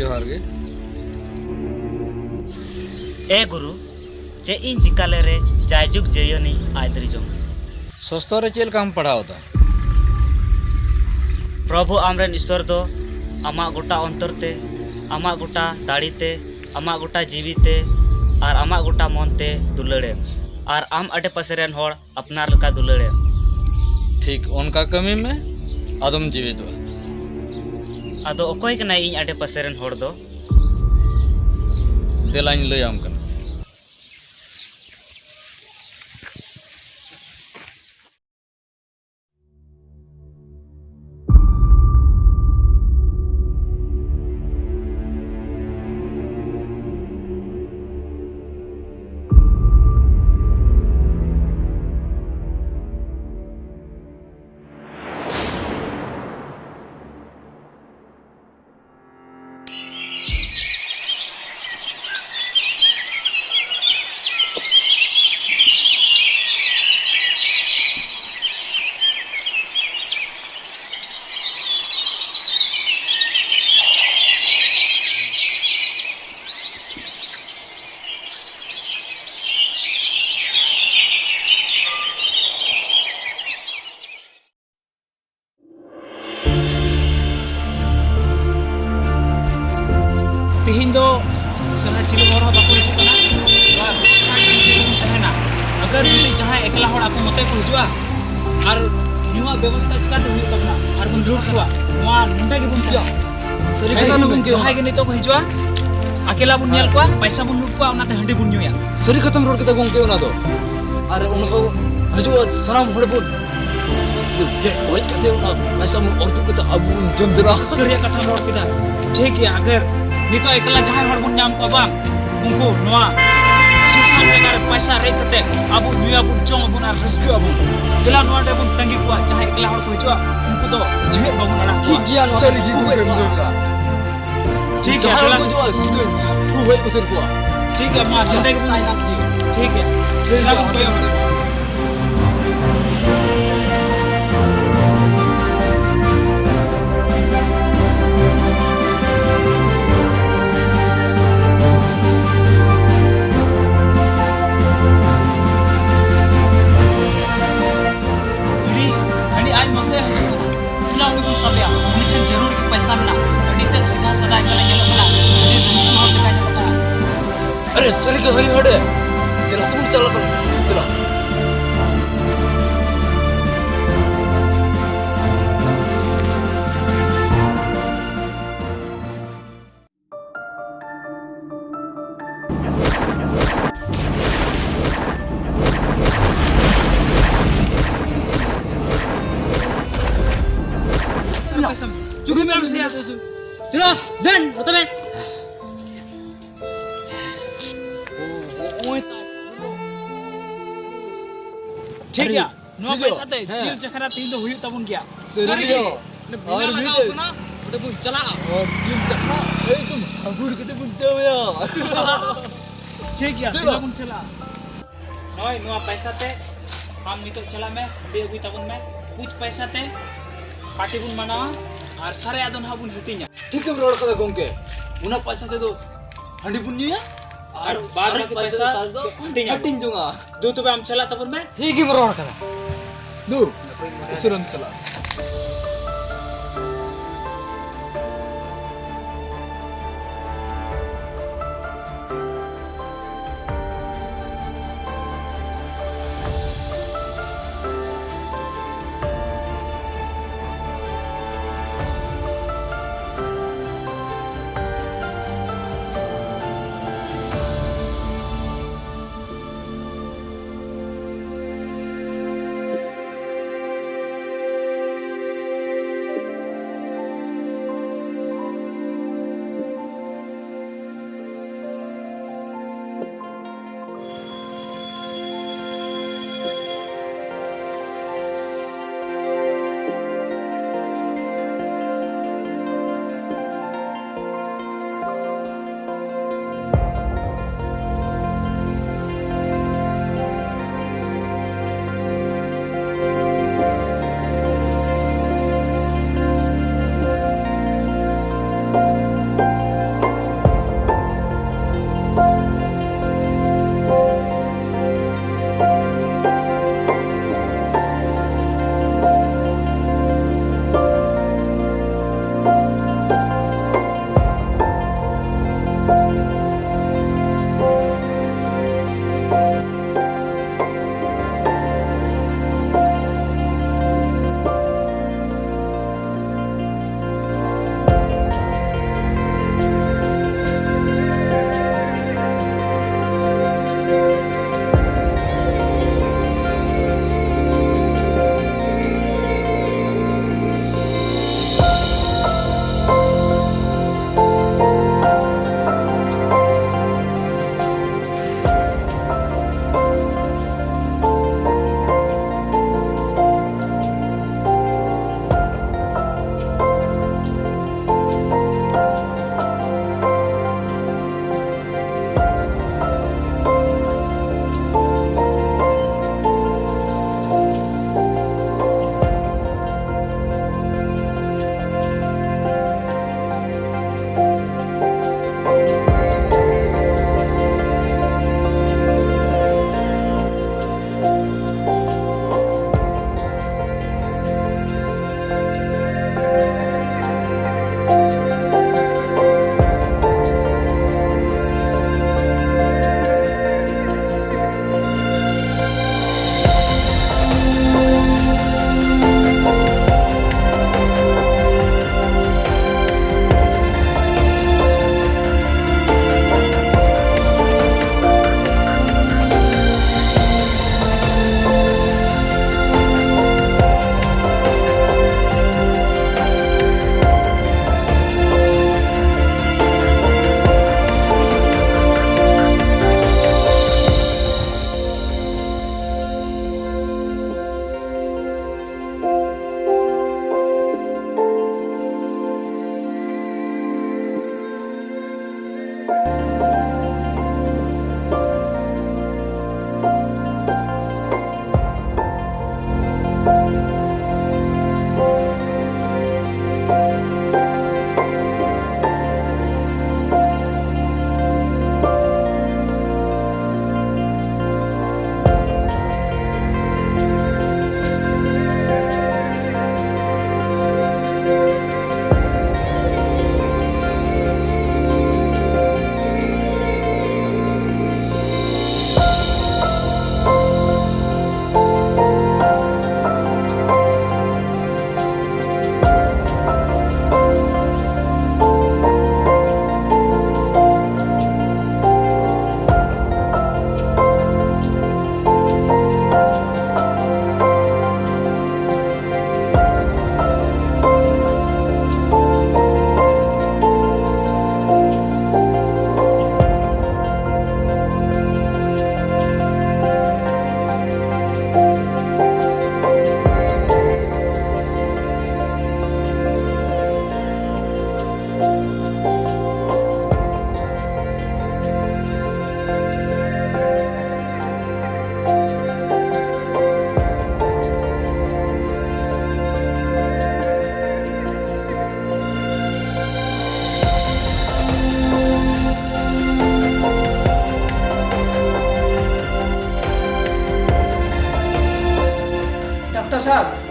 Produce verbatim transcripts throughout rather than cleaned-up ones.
ᱡᱚᱦᱟᱨ ᱜᱮ᱾ ᱮ ᱜᱩᱨᱩ, ᱪᱮᱫ ᱤᱧ ᱪᱤᱠᱟ ᱞᱮᱨᱮ ᱡᱟᱭᱡᱩᱜᱽ ᱡᱤᱭᱚᱱᱤᱧ ᱟᱹᱭᱫᱟᱹᱨᱤ ᱡᱚᱝ? ᱥᱚᱥᱛᱚ ᱨᱮ ᱪᱮᱫ ᱞᱮᱠᱟᱢ ᱯᱟᱲᱦᱟᱣ ᱮᱫᱟ? ᱯᱨᱚᱵᱷᱩ ᱟᱢᱨᱮᱱ ᱤᱥᱥᱚᱨ ᱫᱚ ᱟᱢᱟᱜ ᱜᱚᱴᱟ ᱚᱱᱛᱚᱨ ᱛᱮ, ᱟᱢᱟᱜ ᱜᱚᱴᱟ ᱫᱟᱲᱮ ᱛᱮ, ᱟᱢᱟᱜ ᱜᱚᱴᱟ ᱡᱤᱣᱤ ᱛᱮ ᱟᱨ ᱟᱢᱟᱜ ᱜᱚᱴᱟ ᱢᱚᱱ ᱛᱮ ᱫᱩᱞᱟᱹᱲᱮᱢ ᱟᱨ ᱟᱢ ᱟᱰᱮ ᱯᱟᱥᱮ ᱨᱮᱱ ᱦᱚᱲ ᱟᱯᱱᱟᱨ ᱞᱮᱠᱟ ᱫᱩᱞᱟᱹᱲᱮᱢ᱾ ᱴᱷᱤᱠ ᱚᱱᱠᱟ ᱠᱟᱹᱢᱤ ᱢᱮ, ᱟᱫᱚᱢ ᱡᱤᱣᱤᱫᱚᱜᱼᱟ᱾ ᱟᱫᱚ ᱚᱠᱚᱭ ᱠᱟᱱᱟᱭ ᱤᱧ ᱟᱰᱮ ᱯᱟᱥᱮ ᱨᱮᱱ ᱦᱚᱲ ᱫᱚ? ᱫᱮᱞᱟᱧ ᱞᱟᱹᱭᱟᱢ ᱠᱟᱱᱟ᱾ ᱛᱤᱦᱤᱧ ᱫᱚ ᱥᱟᱞᱟ ᱪᱤᱞᱤ ᱦᱚᱲ ᱦᱚᱸ ᱵᱟᱠᱚ ᱦᱤᱡᱩᱜ ᱠᱟᱱᱟ᱾ ᱱᱚᱣᱟ ᱨᱳᱰ ᱥᱟᱭᱤᱰ ᱨᱮ ᱵᱚᱱ ᱛᱟᱦᱮᱱᱟ᱾ ᱟᱜᱟᱨ ᱡᱩᱫᱤ ᱡᱟᱦᱟᱸᱭ ᱮᱠᱞᱟ ᱦᱚᱲ ᱟᱠᱚ ᱢᱚᱛᱮ ᱠᱚ ᱦᱤᱡᱩᱜᱼᱟ ᱟᱨ ᱧᱩᱣᱟᱜ ᱵᱮᱵᱚᱥᱛᱷᱟ ᱪᱤᱠᱟᱹᱛᱮ ᱦᱩᱭᱩᱜ ᱛᱟᱵᱚᱱᱟ? ᱟᱨ ᱵᱚᱱ ᱞᱩᱴ ᱠᱚᱣᱟ, ᱱᱚᱣᱟ ᱱᱚᱰᱮ ᱜᱮᱵᱚᱱ ᱛᱟᱦᱮᱱᱟ᱾ ᱥᱟᱹᱨᱤ ᱠᱟᱛᱷᱟ ᱫᱚ ᱜᱚᱢᱠᱮ᱾ ᱡᱟᱦᱟᱸᱭ ᱜᱮ ᱱᱤᱛᱚᱜ ᱠᱚ ᱦᱤᱡᱩᱜᱼᱟ, ᱟᱠᱮᱞᱟ ᱵᱚᱱ ᱧᱮᱞ ᱠᱚᱣᱟ, ᱯᱚᱭᱥᱟ ᱵᱚᱱ ᱞᱩᱴ ᱠᱚᱣᱟ, ᱚᱱᱟᱛᱮ ᱦᱟᱺᱰᱤ ᱵᱚᱱ ᱧᱩᱭᱟ᱾ ᱥᱟᱹᱨᱤ ᱠᱟᱛᱷᱟᱢ ᱨᱚᱲ ᱠᱮᱫᱟ ᱜᱚᱢᱠᱮ, ᱚᱱᱟ ᱫᱚ᱾ ᱟᱨ ᱚᱱᱟ ᱠᱚ ᱦᱤᱡᱩᱜᱼᱟ, ᱥᱟᱱᱟᱢ ᱦᱚᱲ ᱵᱚᱱ ᱜᱮᱫ ᱜᱚᱡ ᱠᱟᱛᱮ ᱚᱱᱟ ᱯᱚᱭᱥᱟ ᱵᱚᱱ ᱚᱨ ᱠᱟᱛᱮ ᱟᱵᱚ ᱵᱚᱱ ᱡᱚᱢ ᱫᱟᱲᱮᱭᱟᱜᱼᱟ᱾ ᱨᱟᱹᱥᱠᱟᱹ ᱨᱮᱭᱟᱜ ᱠᱟᱛᱷᱟᱢ ᱨᱚᱲ ᱠᱮᱫᱟ, ᱴᱷᱤᱠ ᱜᱮᱭᱟ᱾ ᱟᱜᱟᱨ ᱱᱤᱛᱚᱜ ᱮᱠᱞᱟ ᱡᱟᱦᱟᱸᱭ ᱦᱚᱲ ᱵᱚᱱ ᱧᱟᱢ ᱠᱚᱣᱟ ᱵᱟᱝ, ᱩᱱᱠᱩ ᱱᱚᱣᱟ ᱥᱩᱱᱥᱟᱱ ᱡᱟᱭᱜᱟ ᱨᱮ ᱯᱚᱭᱥᱟ ᱨᱮᱡ ᱠᱟᱛᱮ ᱟᱵᱚ ᱧᱩᱭᱟᱵᱚᱱ, ᱡᱚᱢ ᱟᱵᱚᱱ ᱟᱨ ᱨᱟᱹᱥᱠᱟᱹ ᱟᱵᱚᱱ᱾ ᱫᱮᱞᱟ ᱱᱚᱣᱟ ᱨᱮᱵᱚᱱ ᱛᱟᱺᱜᱤ ᱠᱚᱣᱟ, ᱡᱟᱦᱟᱸᱭ ᱮᱠᱞᱟ ᱦᱚᱲ ᱠᱚ ᱦᱤᱡᱩᱜᱼᱟ ᱩᱱᱠᱩ ᱫᱚ ᱡᱤᱣᱮᱫ ᱵᱟᱵᱚᱱ ᱟᱲᱟᱜ ᱠᱚᱣᱟ᱾ ᱴᱷᱤᱠ ᱜᱮᱭᱟ, ᱱᱚᱣᱟ ᱥᱟᱹᱨᱤ ᱜᱮ ᱜᱚᱢᱠᱮ᱾ ᱴᱷᱤᱠ ᱜᱮᱭᱟ, ᱡᱟᱦᱟᱸᱭ ᱫᱮᱞᱟ᱾ ᱠᱚ ᱦᱤᱡᱩᱜᱼᱟ ᱥᱩᱫᱷᱟᱹ ᱴᱷᱩ ᱜᱚᱡ ᱩᱛᱟᱹᱨ ᱠᱚᱣᱟ᱾ ᱴᱷᱤᱠ ᱜᱮᱭᱟ, ᱢᱟ ᱱᱚᱰᱮ ᱜᱮᱵᱚᱱ᱾ ᱴᱷᱤᱠ ᱜᱮᱭᱟ, ᱫᱮᱞᱟ ᱵᱚᱱ ᱠᱚᱭᱚᱜ ᱦᱚᱴᱚ ᱠᱟᱜᱼᱟ᱾ ᱦᱩᱭᱩᱜ ᱦᱟᱸᱰᱮ᱾ ᱫᱮᱞᱟ ᱥᱮ ᱵᱚᱱ ᱪᱟᱞᱟᱜ ᱠᱟᱱᱟ᱾ ᱫᱮᱞᱟ᱾ ᱪᱩᱠᱩ ᱢᱮ ᱟᱢ ᱥᱮᱭᱟ᱾ ᱪᱚᱞᱚ, ᱫᱮᱱ, ᱱᱚᱛᱮ ᱢᱮ᱾ ᱴᱷᱤᱠ ᱜᱮᱭᱟ, ᱱᱚᱣᱟ ᱴᱷᱤᱠ ᱜᱮᱭᱟ᱾ ᱯᱚᱭᱥᱟ ᱛᱮ ᱦᱮᱸ᱾ ᱡᱤᱞ ᱪᱟᱠᱷᱱᱟ ᱛᱮᱦᱮᱧ ᱫᱚ ᱦᱩᱭᱩᱜ ᱛᱟᱵᱚᱱ ᱜᱮᱭᱟ᱾ ᱥᱟᱹᱨᱤ ᱥᱟᱹᱨᱤ ᱜᱮ᱾ ᱜᱮ᱾ ᱚᱱᱮ ᱢᱮᱞᱟ ᱟᱨ ᱞᱟᱜᱟᱣ ᱢᱤᱫᱴᱮᱡ ᱠᱟᱱᱟ, ᱚᱸᱰᱮ ᱵᱚᱱ ᱪᱟᱞᱟᱜᱼᱟ᱾ ᱟᱨ ᱡᱤᱞ ᱪᱟᱠᱷᱱᱟ ᱮᱠᱫᱚᱢ ᱦᱟᱹᱜᱩᱲ ᱠᱟᱛᱮ ᱵᱚᱱ ᱡᱚᱢᱮᱭᱟ᱾ ᱴᱷᱤᱠ ᱜᱮᱭᱟ, ᱪᱚᱞᱚ᱾ ᱫᱮᱞᱟ ᱵᱚᱱ ᱪᱟᱞᱟᱜᱼᱟ᱾ ᱱᱚᱜᱼᱚᱭ ᱱᱚᱣᱟ ᱯᱚᱭᱥᱟ ᱛᱮ ᱟᱢ ᱱᱤᱛᱚᱜ ᱪᱟᱞᱟᱜ ᱢᱮ, ᱦᱟᱺᱰᱤ ᱟᱹᱜᱩᱭ ᱛᱟᱵᱚᱱ ᱢᱮ᱾ ᱠᱩᱪ ᱯᱚᱭᱥᱟ ᱛᱮ ᱯᱟᱨᱴᱤ ᱵᱚᱱ ᱢᱟᱱᱟᱣᱟ ᱟᱨ ᱥᱟᱨᱮᱡᱟᱜ ᱫᱚ ᱱᱟᱦᱟᱜ ᱵᱚᱱ ᱦᱟᱹᱴᱤᱧᱟ᱾ ᱴᱷᱤᱠᱮᱢ ᱨᱚᱲ ᱠᱟᱫᱟ ᱜᱚᱝᱠᱮ, ᱚᱱᱟ ᱯᱚᱭᱥᱟ ᱛᱮᱫᱚ ᱦᱟᱺᱰᱤ ᱵᱚᱱ ᱧᱩᱭᱟ ᱟᱨ ᱟᱨ ᱵᱟᱫ ᱵᱟᱹᱠᱤ ᱯᱚᱭᱥᱟ ᱯᱚᱭᱥᱟ ᱫᱚ ᱦᱟᱹᱴᱤᱧ ᱟᱵᱚᱱ᱾ ᱦᱟᱹᱴᱤᱧ ᱡᱚᱝᱟ᱾ ᱫᱩ, ᱛᱚᱵᱮ ᱟᱢ ᱪᱟᱞᱟᱜ ᱛᱟᱵᱚᱱ ᱢᱮ᱾ ᱴᱷᱤᱠ ᱜᱮᱢ ᱨᱚᱲ ᱠᱟᱫᱟ᱾ ᱫᱩ, ᱩᱥᱟᱹᱨᱟᱢ ᱪᱟᱞᱟᱜᱼᱟ᱾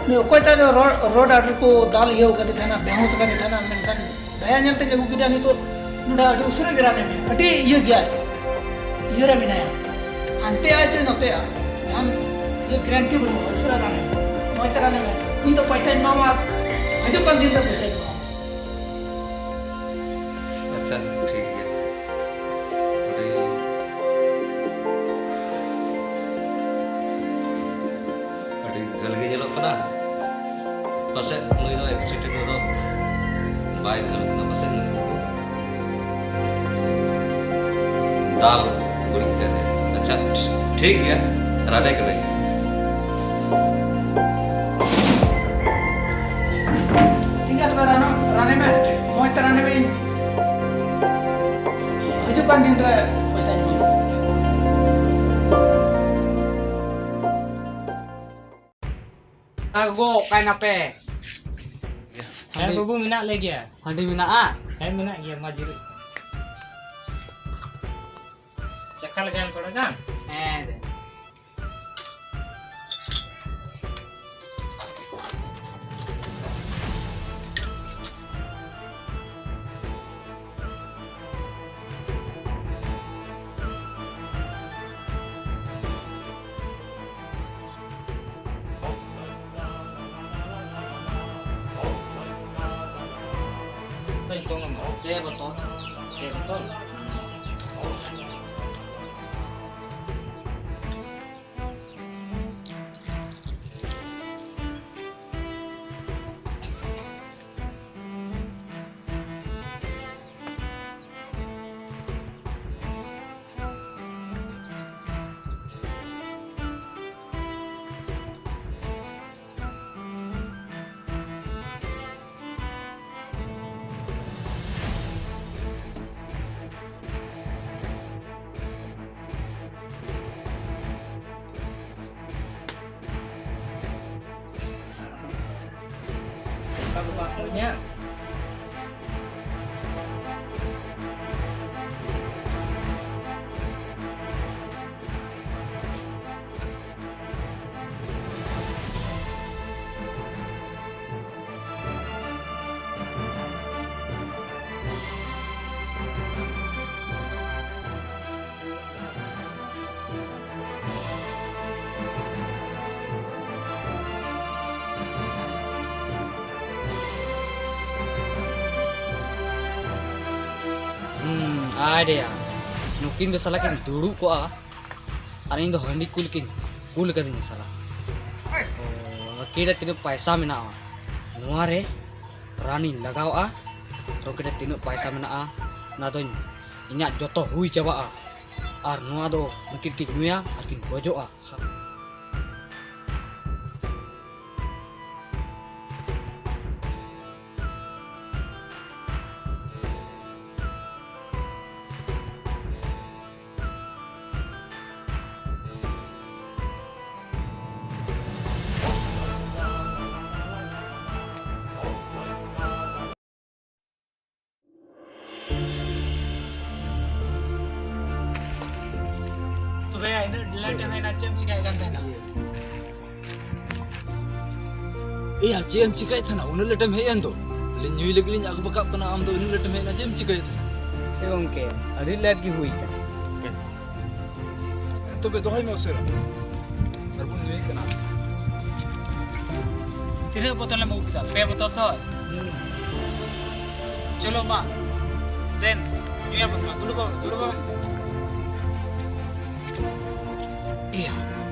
ᱱᱩᱭ ᱚᱠᱚᱭᱴᱟᱜ ᱫᱚ ᱨᱚ-, ᱨᱳᱰ ᱟᱰᱮ ᱨᱮᱠᱚ ᱫᱟᱞ ᱤᱭᱟᱹ ᱠᱟᱫᱮ ᱛᱟᱦᱮᱱᱟ, ᱵᱮᱦᱩᱸᱥ ᱠᱟᱫᱮ ᱛᱟᱦᱮᱱᱟ, ᱢᱮᱱᱠᱷᱟᱱ ᱫᱟᱭᱟ ᱧᱮᱞ ᱛᱮᱧ ᱟᱹᱜᱩ ᱠᱮᱫᱮᱭᱟ᱾ ᱱᱤᱛᱚᱜ ᱱᱚᱰᱮ ᱟᱹᱰᱤ ᱩᱥᱟᱹᱨᱟ ᱜᱮ ᱨᱟᱱᱮ ᱢᱮ, ᱟᱹᱰᱤ ᱤᱭᱟᱹ ᱜᱮᱭᱟᱭ, ᱤᱭᱟᱹ ᱨᱮ ᱢᱮᱱᱟᱭᱟ, ᱦᱟᱱᱛᱮ ᱟᱭ ᱪᱚᱭ ᱱᱚᱛᱮ ᱟ, ᱡᱟᱦᱟᱱ ᱤᱭᱟᱹ ᱜᱮᱨᱮᱱᱴᱤ ᱵᱟᱹᱱᱩᱜᱼᱟ, ᱩᱥᱟᱹᱨᱟ ᱨᱟᱱᱮ ᱢᱮ, ᱢᱚᱡᱽ ᱛᱮ ᱨᱟᱱᱮ ᱢᱮ, ᱩᱱᱤ ᱫᱚ ᱯᱚᱭᱥᱟᱧ ᱮᱢᱟᱢᱟ, ᱦᱤᱡᱩᱜ ᱠᱟᱱ ᱫᱤᱱ ᱨᱮ ᱯᱚᱭᱥᱟᱧ ᱮᱢᱟᱢᱟ᱾ ᱟᱪᱪᱷᱟ, ᱴᱷᱤᱠ ᱜᱮᱭᱟ᱾ ᱟᱹᱰᱤ, ᱟᱹᱰᱤ ᱜᱷᱟᱹᱞ ᱜᱮ ᱧᱮᱞᱚᱜ ᱠᱟᱱᱟ᱾ ᱯᱟᱥᱮᱡ ᱱᱩᱭ ᱫᱚ ᱮᱠᱥᱤᱰᱮᱱᱴ ᱨᱮᱫᱚ ᱵᱟᱭ ᱜᱷᱟᱹᱞ ᱠᱟᱱᱟ, ᱯᱟᱥᱮᱡ ᱱᱩᱭ ᱫᱚ ᱫᱟᱞ ᱜᱩᱲᱤᱡ ᱠᱟᱛᱮ᱾ ᱟᱪᱪᱷᱟ, ᱴᱷᱤᱠ ᱜᱮᱭᱟ, ᱨᱟᱱᱮ ᱠᱟᱹᱱᱟᱹᱧ᱾ ᱴᱷᱤᱠ ᱜᱮᱭᱟ, ᱛᱚᱵᱮ ᱨᱟᱱ, ᱨᱟᱱᱮ ᱢᱮ, ᱢᱚᱡᱽ ᱛᱮ ᱨᱟᱱᱮ ᱢᱮ᱾ ᱦᱤᱡᱩᱜ ᱠᱟᱱ ᱫᱤᱱ ᱨᱮ ᱯᱚᱭᱥᱟᱧ ᱮᱢᱟᱢᱟ᱾ ᱟᱨ ᱜᱚ, ᱚᱠᱟᱭ ᱱᱟᱯᱮ? ᱦᱮᱸ ᱦᱟᱺᱰᱤ ᱵᱟᱹᱵᱩ, ᱢᱮᱱᱟᱜ ᱞᱮ ᱜᱮᱭᱟ᱾ ᱦᱟᱺᱰᱤ ᱢᱮᱱᱟᱜᱼᱟ? ᱦᱮᱸ, ᱢᱮᱱᱟᱜ ᱜᱮᱭᱟ, ᱢᱟ ᱡᱤᱨᱟᱹᱜ᱾ ᱪᱟᱠᱷᱟ ᱞᱮᱜᱟᱭᱟᱢ ᱛᱷᱚᱲᱟ ᱜᱟᱱ? ᱦᱮᱸ ᱫᱮ᱾ ᱯᱮ ᱵᱚᱛᱚᱞ᱾ ᱯᱮ ᱵᱚᱛᱚᱞ? ᱟᱭᱰᱤᱭᱟ᱾ ᱱᱩᱠᱤᱱ ᱫᱚ ᱥᱟᱞᱟ ᱠᱤᱱ ᱫᱩᱲᱩᱵ ᱠᱚᱜᱼᱟ ᱟᱨ ᱤᱧ ᱫᱚ ᱦᱟᱺᱰᱤ ᱠᱩᱞ ᱠᱤᱱ ᱠᱩᱞ ᱠᱟᱫᱤᱧᱟ ᱥᱟᱞᱟ᱾ ᱚ, ᱟᱹᱠᱤᱱ ᱨᱮ ᱛᱤᱱᱟᱹᱜ ᱯᱟᱭᱥᱟ ᱢᱮᱱᱟᱜᱼᱟ ᱱᱚᱣᱟ ᱨᱮ, ᱨᱟᱱᱤᱧ ᱞᱟᱜᱟᱣᱟᱜᱼᱟ᱾ ᱨᱚᱠᱮᱴ ᱨᱮ ᱛᱤᱱᱟᱹᱜ ᱯᱟᱭᱥᱟ ᱢᱮᱱᱟᱜᱼᱟ, ᱚᱱᱟ ᱫᱚᱧ, ᱤᱧᱟᱹᱜ ᱡᱚᱛᱚ ᱦᱩᱭ ᱪᱟᱵᱟᱜᱼᱟ᱾ ᱟᱨ ᱱᱚᱣᱟ ᱫᱚ ᱩᱱᱠᱤᱱ ᱠᱤᱱ ᱧᱩᱭᱟ ᱟᱨ ᱠᱤᱱ ᱜᱚᱡᱚᱜᱼᱟ᱾ ᱛᱚᱵᱮ ᱤᱱᱟᱹᱜ ᱞᱮᱴ ᱮᱢ ᱦᱮᱡ ᱮᱱᱟ, ᱪᱮᱫ ᱮᱢ ᱪᱤᱠᱟᱹᱭᱮᱫ ᱠᱟᱱ ᱛᱟᱦᱮᱱᱟ? ᱮᱭᱟ, ᱪᱮᱫ ᱮᱢ ᱪᱤᱠᱟᱹᱭᱮᱫ ᱛᱟᱦᱮᱱᱟ? ᱩᱱᱟᱹᱜ ᱞᱮᱴ ᱮᱢ ᱦᱮᱡ ᱮᱱ ᱫᱚ? ᱟᱹᱞᱤᱧ ᱧᱩᱭ ᱞᱟᱹᱜᱤᱫ ᱞᱤᱧ ᱟᱹᱜᱩ ᱵᱟᱠᱟᱜ ᱠᱟᱱᱟ, ᱟᱢ ᱫᱚ ᱩᱱᱟᱹᱜ ᱞᱮᱴ ᱮᱢ ᱦᱮᱡ ᱮᱱᱟ, ᱪᱮᱫ ᱮᱢ ᱪᱤᱠᱟᱹᱭᱮᱫ ᱛᱟᱦᱮᱱᱟ? ᱮ ᱜᱚᱢᱠᱮ, ᱟᱹᱰᱤ ᱞᱮᱴ ᱜᱮ ᱦᱩᱭ ᱠᱟᱱᱟ᱾ ᱛᱚᱵᱮ ᱫᱚᱦᱚᱭ ᱢᱮ ᱩᱥᱟᱹᱨᱟ᱾ ᱟᱨ ᱵᱚᱱ ᱧᱩᱭᱮᱫ ᱠᱟᱱᱟ᱾ ᱛᱤᱱᱟᱹᱜ ᱵᱚᱛᱚᱞ ᱮᱢ ᱟᱹᱜᱩ ᱠᱮᱫᱟ? ᱯᱮ ᱵᱚᱛᱚᱞ ᱛᱚ? ᱦᱩᱸ᱾ ᱪᱚᱞᱚ ᱢᱟ, ᱫᱮᱱ, ᱧᱩᱭᱟᱵᱚᱱ ᱢᱟ, ᱫᱩᱲᱩᱵ ᱟᱵᱚᱱ, ᱫᱩᱲᱩᱵ ᱟᱵᱚᱱ᱾ ᱮᱭᱟ,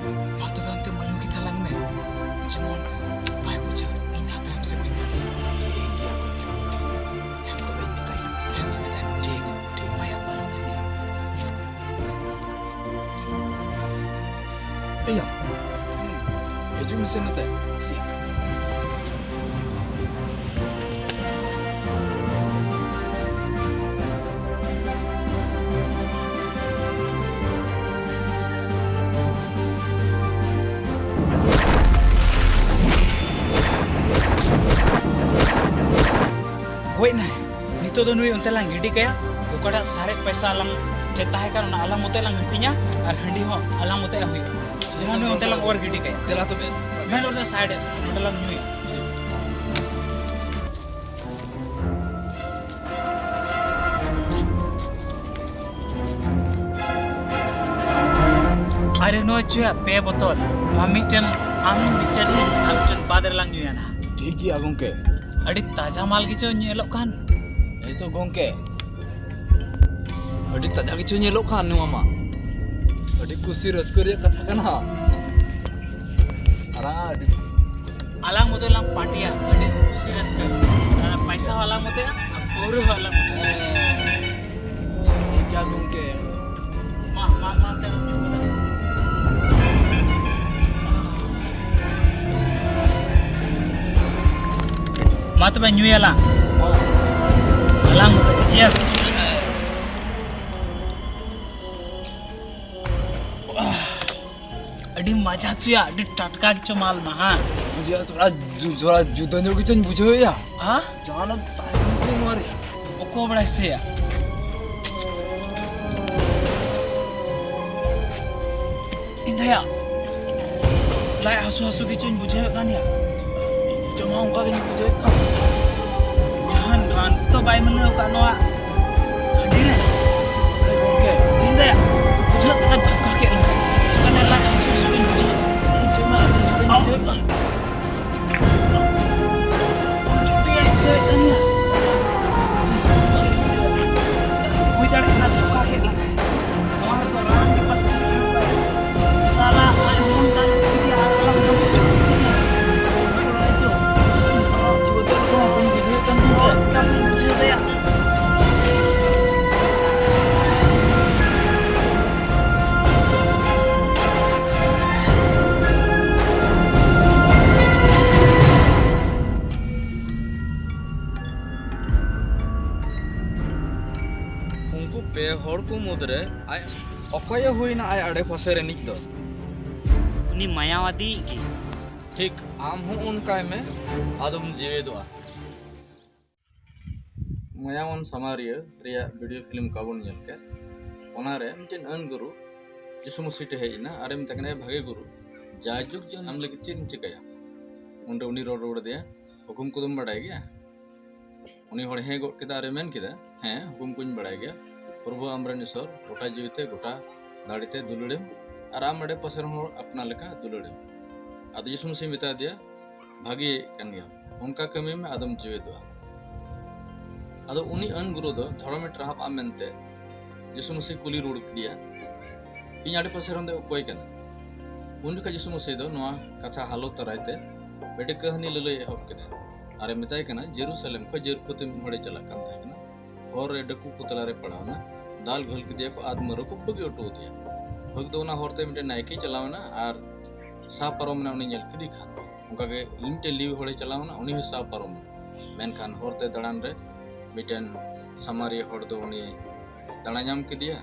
ᱢᱟ ᱛᱚᱵᱮ ᱚᱱᱛᱮ ᱢᱟᱹᱞᱩ ᱜᱮ ᱛᱟᱞᱟᱝ ᱢᱮ, ᱡᱮᱢᱚᱱ ᱵᱟᱭ ᱵᱩᱡᱷᱟᱹᱣ, ᱤᱧ ᱦᱟᱸᱜ ᱛᱟᱭᱚᱢ ᱥᱮᱫ ᱠᱷᱚᱱ ᱤᱧ ᱧᱮᱞᱮᱭᱟ᱾ ᱦᱮᱸ, ᱛᱚᱵᱮᱧ ᱢᱮᱛᱟᱭᱟ᱾ ᱦᱮᱸ, ᱢᱟ ᱢᱮᱛᱟᱭ ᱢᱮ᱾ ᱴᱷᱤᱠ, ᱴᱷᱤᱠ, ᱢᱟᱭᱟ, ᱢᱟᱹᱞᱩ ᱜᱮ ᱢᱮ᱾ ᱮᱭᱟ, ᱦᱤᱡᱩᱜ ᱢᱮᱥᱮ ᱱᱚᱛᱮ᱾ ᱜᱚᱡ ᱮᱱᱟᱭ᱾ ᱱᱤᱛᱚᱜ ᱫᱚ ᱱᱩᱭ ᱚᱱᱛᱮ ᱞᱟᱝ ᱜᱤᱰᱤ ᱠᱟᱭᱟ᱾ ᱚᱠᱟᱴᱟᱜ ᱥᱟᱨᱮᱡ ᱯᱚᱭᱥᱟ ᱟᱞᱟᱝ ᱴᱷᱮᱱ ᱛᱟᱦᱮᱸ ᱠᱟᱱ, ᱚᱱᱟ ᱟᱞᱟᱝ ᱢᱚᱛᱚ ᱞᱟᱝ ᱦᱟᱹᱴᱤᱧᱟ ᱟᱨ ᱦᱟᱺᱰᱤ ᱦᱚᱸ ᱟᱞᱟᱝ ᱢᱚᱛᱚ ᱦᱩᱭᱩᱜᱼᱟ᱾ ᱫᱮᱞᱟ ᱱᱩᱭ ᱚᱱᱛᱮ ᱞᱟᱝ ᱚᱨ ᱜᱤᱰᱤ ᱠᱟᱭᱟ᱾ ᱫᱮᱞᱟ ᱛᱚᱵᱮ᱾ ᱢᱮᱱ ᱚᱸᱰᱮ ᱥᱟᱭᱤᱰ ᱨᱮ, ᱱᱚᱸᱰᱮ ᱞᱟᱝ ᱧᱩᱭᱟ᱾ ᱟᱨᱮ ᱱᱚᱣᱟ ᱪᱚᱭᱟ ᱯᱮ ᱵᱚᱛᱚᱞ, ᱱᱚᱣᱟ ᱢᱤᱫᱴᱮᱱ ᱟᱢ, ᱢᱤᱫᱴᱮᱱ ᱤᱧ, ᱟᱨ ᱢᱤᱫᱴᱮᱱ ᱵᱟᱫ ᱨᱮᱞᱟᱝ ᱧᱩᱭᱟ ᱱᱟᱦᱟᱜ᱾ ᱴᱷᱤᱠ ᱜᱮᱭᱟ ᱜᱚᱝᱠᱮ᱾ ᱟᱹᱰᱤ ᱛᱟᱡᱟ ᱢᱟᱞ ᱜᱮ ᱪᱚ ᱧᱮᱞᱚᱜ ᱠᱟᱱ᱾ ᱦᱮᱸ ᱛᱚ ᱜᱚᱝᱠᱮ᱾ ᱟᱹᱰᱤ ᱛᱟᱡᱟ ᱠᱤᱪᱷᱩ ᱧᱮᱞᱚᱜ ᱠᱟᱱ ᱱᱚᱣᱟ ᱢᱟ᱾ ᱟᱹᱰᱤ ᱠᱩᱥᱤ ᱨᱟᱹᱥᱠᱟᱹ ᱨᱮᱭᱟᱜ ᱠᱟᱛᱷᱟ ᱠᱟᱱᱟ᱾ ᱟᱨ ᱟᱹᱰᱤ ᱟᱞᱟᱝ ᱢᱚᱛᱚ ᱞᱟᱝ ᱯᱟᱨᱴᱤᱭᱟ, ᱟᱹᱰᱤ ᱠᱩᱥᱤ ᱨᱟᱹᱥᱠᱟᱹ᱾ ᱥᱟᱨᱟ ᱯᱟᱭᱥᱟ ᱦᱚᱸ ᱟᱞᱟᱝ ᱢᱚᱛᱚᱭᱟ, ᱟᱨ ᱯᱟᱹᱣᱨᱟᱹ ᱦᱚᱸ ᱟᱞᱟᱝ ᱢᱚᱛᱚᱭᱟ᱾ ᱴᱷᱤᱠ ᱜᱮᱭᱟ ᱜᱚᱢᱠᱮ᱾ ᱢᱟ, ᱢᱟ, ᱢᱟ, ᱥᱮ᱾ ᱢᱟ ᱛᱚᱵᱮ ᱧᱩᱭᱟᱞᱟᱝ᱾ ᱟᱞᱟᱝ, cheers᱾ ᱟᱹᱰᱤ ᱢᱟᱡᱟ ᱦᱚᱪᱚᱭᱟ, ᱟᱹᱰᱤ ᱴᱟᱴᱠᱟ ᱜᱮᱪᱚ ᱢᱟᱞ ᱢᱟ, ᱦᱟᱸ? ᱵᱩᱡᱷᱟᱹᱣ, ᱛᱷᱚᱲᱟ ᱡᱩ-, ᱛᱷᱚᱲᱟ ᱡᱩᱫᱟᱹ ᱧᱚᱜ ᱜᱮᱪᱚᱧ ᱵᱩᱡᱷᱟᱹᱣᱮᱫᱼᱟ᱾ ᱦᱟᱸ? ᱡᱟᱦᱟᱱᱟᱜ ᱛᱟᱦᱮᱱ ᱥᱮ ᱱᱚᱣᱟ ᱨᱮ? ᱚᱠᱚᱭ ᱵᱟᱲᱟᱭ ᱥᱮᱭᱟ? ᱤᱧ ᱫᱟᱭᱟ, ᱞᱟᱡ ᱦᱟᱹᱥᱩ ᱦᱟᱹᱥᱩ ᱜᱮᱪᱚᱧ ᱵᱩᱡᱷᱟᱹᱣᱮᱫ ᱠᱟᱱ ᱜᱮᱭᱟ᱾ ᱤᱧ ᱦᱚᱸ ᱚᱱᱠᱟ ᱜᱤᱧ ᱵᱩᱡᱷᱟᱹᱣᱮᱫ ᱠᱟᱱ᱾ ᱡᱟᱦᱟᱱ ᱨᱟᱱ ᱛᱚ ᱵᱟᱭ ᱢᱤᱞᱟᱹᱣ ᱟᱠᱟᱫ ᱱᱚᱣᱟ ᱦᱟᱺᱰᱤ ᱨᱮ᱾ ᱜᱚᱢᱠᱮ᱾ ᱤᱧ ᱫᱟᱭᱟ, ᱵᱩᱡᱷᱟᱹᱜ ᱠᱟᱱᱟ ᱫᱷᱟᱠᱟ ᱠᱮᱫ ᱞᱮᱠᱟ᱾ ᱪᱤᱠᱟᱹᱛᱮ ᱞᱟᱡ ᱦᱟᱹᱥᱩ ᱦᱟᱹᱥᱩ ᱜᱤᱧ ᱵᱩᱡᱷᱟᱹᱣᱮᱫ᱾ ᱤᱧ ᱪᱮᱫ ᱦᱚᱸ ᱵᱟᱹᱧ ᱵᱩᱡᱷᱟᱹᱣᱮᱫ ᱠᱟᱱ᱾ ᱦᱩᱭ ᱫᱟᱲᱮᱭᱟᱜ ᱠᱟᱱᱟ ᱫᱷᱳᱠᱟ ᱠᱮᱫ ᱞᱟᱝᱟᱭ᱾ ᱱᱚᱣᱟ ᱨᱮᱫᱚ ᱨᱟᱱ ᱜᱮ ᱯᱟᱥᱮ ᱮᱢ ᱠᱟᱜ᱾ ᱥᱟᱞᱟ ᱟᱡ ᱦᱚᱸ ᱫᱟᱞ ᱠᱮᱫᱮᱭᱟ ᱟᱨ ᱟᱞᱟᱝ ᱦᱚᱸ ᱪᱮᱫ ᱪᱤᱠᱟᱹᱭᱟ? ᱪᱮᱫ ᱦᱚᱸ ᱵᱟᱹᱧ ᱵᱩᱡᱷᱟᱹᱣ ᱠᱟᱱ ᱛᱟᱦᱮᱸ᱾ ᱪᱮᱠᱟᱢ ᱵᱩᱡᱷᱟᱹᱣ ᱫᱟᱭᱟ? ᱩᱱᱠᱩ ᱯᱮ ᱦᱚᱲ ᱠᱚ ᱢᱩᱫᱽᱨᱮ ᱟᱡ ᱚᱠᱚᱭᱮ ᱦᱩᱭᱱᱟ ᱟᱡ ᱟᱲᱮ ᱯᱟᱥᱮ ᱨᱤᱱᱤᱡ ᱫᱚ? ᱩᱱᱤ ᱢᱟᱭᱟᱣᱟᱫᱤ ᱜᱮ᱾ ᱴᱷᱤᱠ, ᱟᱢ ᱦᱚᱸ ᱚᱱᱠᱟᱭ ᱢᱮ, ᱟᱫᱚᱢ ᱡᱮᱣᱮᱫᱚᱜᱼᱟ᱾ ᱢᱟᱭᱟᱣᱟᱱ ᱥᱟᱢᱟᱨᱤᱭᱟᱹ ᱨᱮᱭᱟᱜ ᱵᱷᱤᱰᱤᱭᱳ ᱯᱷᱤᱞᱢ ᱠᱟᱵᱚᱱ ᱧᱮᱞ ᱠᱮᱫ, ᱚᱱᱟᱨᱮ ᱢᱤᱫᱴᱮᱱ ᱟᱹᱱ ᱜᱩᱨᱩ ᱡᱤᱥᱩ ᱢᱟᱹᱥᱤ ᱴᱷᱮᱱ ᱦᱮᱡ ᱮᱱᱟ ᱟᱨᱮ ᱢᱮᱛᱟᱭ ᱠᱟᱱᱟ, "ᱮ ᱵᱷᱟᱜᱮ ᱜᱩᱨᱩ, ᱡᱟᱭᱡᱩᱜᱽ ᱡᱤᱭᱚᱱ ᱟᱢ ᱞᱟᱹᱜᱤᱫ ᱪᱮᱫ ᱤᱧ ᱪᱤᱠᱟᱹᱭᱟ?" ᱚᱸᱰᱮ ᱩᱱᱤ ᱨᱚᱲ ᱨᱩᱣᱟᱹᱲ ᱟᱫᱮᱭᱟ, "ᱦᱩᱠᱩᱢ ᱠᱚᱫᱚᱢ ᱵᱟᱰᱟᱭ ᱜᱮᱭᱟ?" ᱩᱱᱤ ᱦᱚᱲ ᱦᱮᱸ ᱜᱚᱫ ᱠᱮᱫᱟ ᱟᱨᱮ ᱢᱮᱱ ᱠᱮᱫᱟ, "ᱦᱮᱸ, ᱦᱩᱠᱩᱢ ᱠᱚᱧ ᱵᱟᱲᱟᱭ ᱜᱮᱭᱟ, ᱯᱨᱚᱵᱷᱩ ᱟᱢᱨᱮᱱ ᱤᱥᱚᱨ ᱜᱚᱴᱟ ᱡᱤᱣᱤᱛᱮ, ᱜᱚᱴᱟ ᱫᱟᱲᱮᱛᱮ ᱫᱩᱞᱟᱹᱲᱮᱢ, ᱟᱨ ᱟᱢ ᱟᱰᱮ ᱯᱟᱥᱮ ᱨᱮᱱ ᱦᱚᱲ ᱟᱯᱱᱟᱨ ᱞᱮᱠᱟ ᱫᱩᱞᱟᱹᱲᱮᱢ᱾" ᱟᱫᱚ ᱡᱤᱥᱩ ᱢᱟᱹᱥᱤ ᱢᱮᱛᱟ ᱫᱮᱭᱟ, "ᱵᱷᱟᱜᱮ ᱠᱟᱱ ᱜᱮᱭᱟᱢ, ᱚᱱᱠᱟ ᱠᱟᱹᱢᱤ ᱢᱮ, ᱟᱫᱚᱢ ᱡᱤᱣᱮᱫᱚᱜᱼᱟ᱾" ᱟᱫᱚ ᱩᱱᱤ ᱟᱹᱱ ᱜᱩᱨᱩ ᱫᱚ ᱫᱷᱚᱨᱚᱢᱮ ᱴᱨᱟᱦᱟᱯ ᱟᱢ ᱢᱮᱱᱛᱮ ᱡᱤᱥᱩ ᱢᱟᱹᱥᱤ ᱠᱩᱞᱤ ᱨᱩᱣᱟᱹᱲ ᱠᱮᱫᱮᱭᱟ, "ᱤᱧ ᱟᱰᱮ ᱯᱟᱥᱮ ᱨᱮᱱ ᱫᱚ ᱚᱠᱚᱭ ᱠᱟᱱᱟ?" ᱩᱱ ᱡᱚᱠᱷᱟᱡ ᱡᱤᱥᱩ ᱢᱟᱹᱥᱤ ᱫᱚ ᱱᱚᱣᱟ ᱠᱟᱛᱷᱟ ᱦᱟᱞᱚᱛ ᱫᱟᱨᱟᱭ ᱛᱮ ᱢᱤᱫᱴᱮᱡ ᱠᱟᱹᱦᱱᱤ ᱞᱟᱹᱞᱟᱹᱭ ᱮᱦᱚᱵ ᱠᱮᱫᱟ ᱟᱨᱮ ᱢᱮᱛᱟᱭ ᱠᱟᱱᱟ, ᱡᱮᱨᱩᱥᱟᱞᱮᱢ ᱠᱷᱚᱱ ᱡᱮᱨᱤᱠᱳ ᱛᱮ ᱢᱤᱫ ᱦᱚᱲᱮ ᱪᱟᱞᱟᱜ ᱠᱟᱱ ᱛᱟᱦᱮᱸ ᱠᱟᱱᱟ᱾ ᱦᱚᱨ ᱨᱮ ᱰᱟᱹᱠᱩ ᱠᱚ ᱛᱟᱞᱟᱨᱮ ᱯᱟᱲᱟᱣᱱᱟ, ᱫᱟᱞ ᱜᱷᱟᱹᱞ ᱠᱮᱫᱮᱭᱟ ᱠᱚ ᱟᱨ ᱢᱟᱹᱨᱩ ᱠᱚ ᱵᱟᱹᱜᱤ ᱦᱚᱴᱚ ᱟᱫᱮᱭᱟ᱾ ᱵᱷᱟᱹᱜᱽ ᱫᱚ ᱚᱱᱟ ᱦᱚᱨᱛᱮ ᱢᱤᱫᱴᱮᱱ ᱱᱟᱭᱠᱮ ᱪᱟᱞᱟᱣᱮᱱᱟ ᱟᱨ ᱥᱟᱦ ᱯᱟᱨᱚᱢᱮᱱᱟ, ᱩᱱᱤ ᱧᱮᱞ ᱠᱮᱫᱮ ᱠᱷᱟᱱ᱾ ᱚᱱᱠᱟᱜᱮ ᱢᱤᱫᱴᱮᱱ ᱞᱤᱣᱤ ᱦᱚᱲᱮ ᱪᱟᱞᱟᱣᱮᱱᱟ, ᱩᱱᱤ ᱦᱚᱸ ᱥᱟᱦ ᱯᱟᱨᱚᱢᱮᱱᱟ᱾ ᱢᱮᱱᱠᱷᱟᱱ ᱦᱚᱨᱛᱮ ᱫᱟᱬᱟᱱ ᱨᱮ ᱢᱤᱫᱴᱮᱱ ᱥᱟᱢᱟᱨᱤᱭᱟᱹ ᱦᱚᱲ ᱫᱚ ᱩᱱᱤ ᱫᱟᱬᱟ ᱧᱟᱢ ᱠᱮᱫᱮᱭᱟ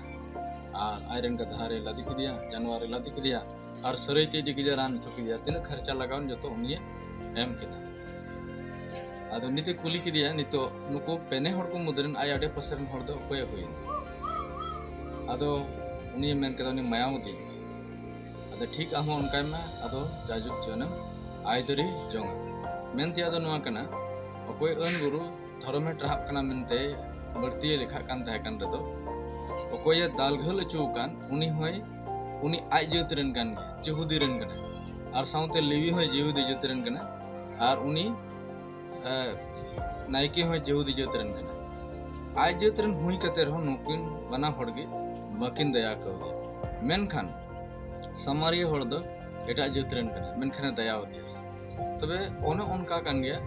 ᱟᱨ ᱟᱡᱨᱮᱱ ᱜᱟᱫᱷᱟ ᱨᱮ ᱞᱟᱫᱮ ᱠᱮᱫᱮᱭᱟ, ᱡᱟᱱᱣᱟᱨ ᱨᱮ ᱞᱟᱫᱮ ᱠᱮᱫᱮᱭᱟ ᱟᱨ ᱥᱟᱹᱨᱟᱹᱭ ᱛᱮ ᱤᱫᱤ ᱠᱮᱫᱮᱭᱟ, ᱨᱟᱱ ᱦᱚᱪᱚ ᱠᱮᱫᱮᱭᱟ᱾ ᱛᱤᱱᱟᱹᱜ ᱠᱷᱚᱨᱪᱟ ᱞᱟᱜᱟᱣᱮᱱ ᱡᱚᱛᱚ ᱩᱱᱤᱭᱮ ᱮᱢ ᱠᱮᱫᱟ᱾ ᱟᱫᱚ ᱱᱤᱛᱮ ᱠᱩᱞᱤ ᱠᱮᱫᱮᱭᱟ, ᱱᱤᱛᱚᱜ ᱱᱩᱠᱩ ᱯᱮᱱᱮ ᱦᱚᱲ ᱠᱚ ᱢᱩᱫᱽᱨᱮᱱ ᱟᱡ ᱟᱰᱮ ᱯᱟᱥᱮ ᱨᱮᱱ ᱦᱚᱲ ᱫᱚ ᱚᱠᱚᱭᱮ ᱦᱩᱭᱮᱱᱟ? ᱟᱫᱚ ᱩᱱᱤᱭᱮ ᱢᱮᱱ ᱠᱮᱫᱟ, ᱩᱱᱤ ᱢᱟᱭᱟᱣ ᱫᱤᱧ᱾ ᱟᱫᱚ ᱴᱷᱤᱠ ᱟᱢ ᱦᱚᱸ ᱚᱱᱠᱟᱭ ᱢᱮ, ᱟᱫᱚ ᱡᱟᱭᱡᱩᱜᱽ ᱡᱤᱭᱚᱱᱮᱢ ᱟᱭᱫᱟᱹᱨᱤ ᱡᱚᱝᱟ᱾ ᱢᱮᱱ ᱛᱮᱭᱟᱜ ᱫᱚ ᱱᱚᱣᱟ ᱠᱟᱱᱟ, ᱚᱠᱚᱭ ᱟᱹᱱ ᱜᱩᱨᱩ ᱫᱷᱚᱨᱚᱢᱮ ᱴᱟᱨᱦᱟᱜ ᱠᱟᱱᱟ ᱢᱮᱱᱛᱮ ᱵᱟᱹᱲᱛᱤᱭᱮ ᱞᱮᱠᱷᱟᱜ ᱠᱟᱱ ᱛᱟᱦᱮᱸ ᱠᱟᱱ ᱨᱮᱫᱚ, ᱚᱠᱚᱭᱮ ᱫᱟᱞ ᱜᱷᱟᱹᱞ ᱦᱚᱪᱚ ᱟᱠᱟᱱ ᱩᱱᱤ ᱦᱚᱸᱭ, ᱩᱱᱤ ᱟᱡ ᱡᱟᱹᱛ ᱨᱮᱱ ᱠᱟᱱ ᱜᱮᱭᱟ, ᱡᱤᱦᱩᱫᱤ ᱨᱮᱱ ᱠᱟᱱᱟᱭ᱾ ᱟᱨ ᱥᱟᱶᱛᱮ ᱞᱮᱣᱤ ᱦᱚᱸᱭ ᱡᱤᱦᱩᱫᱤ ᱡᱟᱹᱛ ᱨᱮᱱ ᱠᱟᱱᱟ᱾ ᱟᱨ ᱩᱱᱤ, ᱮ, ᱱᱟᱭᱠᱮ ᱦᱚᱸᱭ ᱡᱤᱦᱩᱫᱤ ᱡᱟᱹᱛ ᱨᱮᱱ ᱠᱟᱱᱟ᱾ ᱟᱡ ᱡᱟᱹᱛ ᱨᱮᱱ ᱦᱩᱭ ᱠᱟᱛᱮ ᱨᱮᱦᱚᱸ ᱱᱩᱠᱤᱱ ᱵᱟᱱᱟ ᱦᱚᱲ ᱜᱮ ᱵᱟᱹᱠᱤᱱ ᱫᱟᱭᱟ ᱠᱟᱣᱫᱮᱭᱟ᱾ ᱢᱮᱱᱠᱷᱟᱱ ᱥᱟᱢᱟᱨᱤᱭᱟᱹ ᱦᱚᱲ ᱫᱚ ᱮᱴᱟᱜ ᱡᱟᱹᱛ ᱨᱮᱱ ᱠᱟᱱᱟᱭ, ᱢᱮᱱᱠᱷᱟᱱᱮ ᱫᱟᱭᱟ ᱟᱫᱮᱭᱟ᱾ ᱛᱚᱵᱮ ᱚᱱᱮ ᱚᱱᱠᱟ ᱠᱟᱱ ᱜᱮᱭᱟ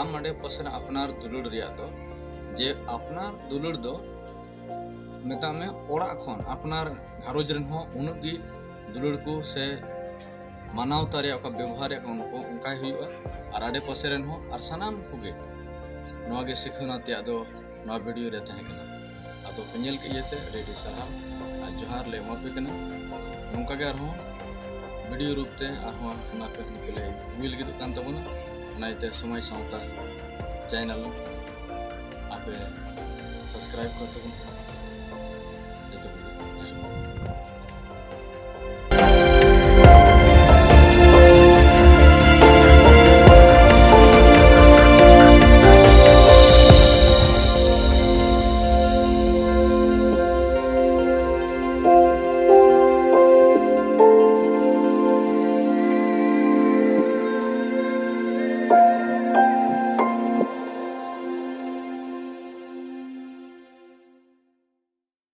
ᱟᱢ ᱟᱰᱮ ᱯᱟᱥᱮ ᱨᱮ ᱟᱯᱱᱟᱨ ᱫᱩᱞᱟᱹᱲ ᱨᱮᱭᱟᱜ ᱫᱚ, ᱡᱮ ᱟᱯᱱᱟᱨ ᱫᱩᱞᱟᱹᱲ ᱫᱚ ᱢᱮᱛᱟᱜ ᱢᱮ ᱚᱲᱟᱜ ᱠᱷᱚᱱ ᱟᱯᱱᱟᱨ ᱜᱷᱟᱨᱚᱸᱡᱽ ᱨᱮᱱ ᱦᱚᱸ ᱩᱱᱟᱹᱜ ᱜᱮ ᱫᱩᱞᱟᱹᱲ ᱠᱚ ᱥᱮ ᱢᱟᱱᱟᱣᱛᱟ ᱨᱮᱭᱟᱜ ᱚᱠᱟ ᱵᱮᱵᱚᱦᱟᱨ ᱨᱮᱭᱟᱜ ᱠᱚ ᱚᱱᱠᱟᱭ ᱦᱩᱭᱩᱜᱼᱟ, ᱟᱨ ᱟᱰᱮ ᱯᱟᱥᱮ ᱨᱮᱱ ᱦᱚᱸ ᱟᱨ ᱥᱟᱱᱟᱢ ᱠᱚᱜᱮ᱾ ᱱᱚᱣᱟ ᱜᱮ ᱥᱤᱠᱷᱟᱹᱣᱱᱟ ᱛᱮᱭᱟᱜ ᱫᱚ ᱱᱚᱣᱟ ᱵᱷᱤᱰᱤᱭᱳ ᱨᱮ ᱛᱟᱦᱮᱸ ᱠᱟᱱᱟ᱾ ᱟᱫᱚ ᱯᱮ ᱧᱮᱞ ᱠᱮᱫ ᱤᱭᱟᱹᱛᱮ ᱟᱹᱰᱤ ᱟᱹᱰᱤ ᱥᱟᱨᱦᱟᱣ ᱟᱨ ᱡᱚᱦᱟᱨ ᱞᱮ ᱮᱢᱟ ᱯᱮ ᱠᱟᱱᱟ᱾ ᱱᱚᱝᱠᱟ ᱜᱮ ᱟᱨᱦᱚᱸ ᱵᱷᱤᱰᱤᱭᱳ ᱨᱩᱯ ᱛᱮ ᱟᱨᱦᱚᱸ ᱮᱢᱟ ᱯᱮ ᱞᱮ ᱦᱩᱭ ᱞᱟᱹᱜᱤᱫᱚᱜ ᱠᱟᱱ ᱛᱟᱵᱚᱱᱟ᱾ ᱚᱱᱟ ᱤᱭᱟᱹᱛᱮ ᱥᱚᱢᱟᱡᱽ ᱥᱟᱶᱛᱟ ᱪᱮᱱᱮᱞ ᱟᱯᱮ ᱥᱟᱵᱥᱠᱨᱟᱭᱤᱵ ᱠᱚ ᱛᱟᱵᱚᱱ ᱯᱮ᱾